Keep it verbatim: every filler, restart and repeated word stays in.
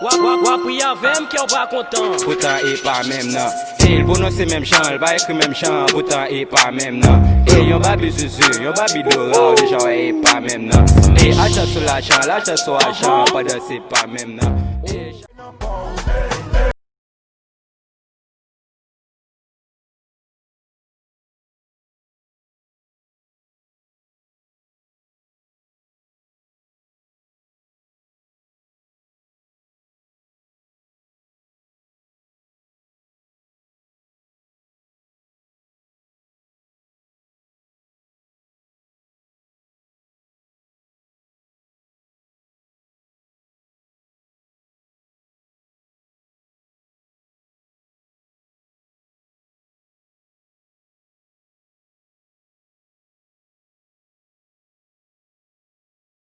W ap, w ap, w ap ri avè m, kè w pa kontan. Poutan e pa menm nan. E l pwononse menm jan, l pa ekri menm jan, poutan e pa menm nan. E yon babi zuzu, yon babi dora, w deja wè e pa menm nan. E ajan sou lajan, lajan sou ajan, pandan se pa menm nan. E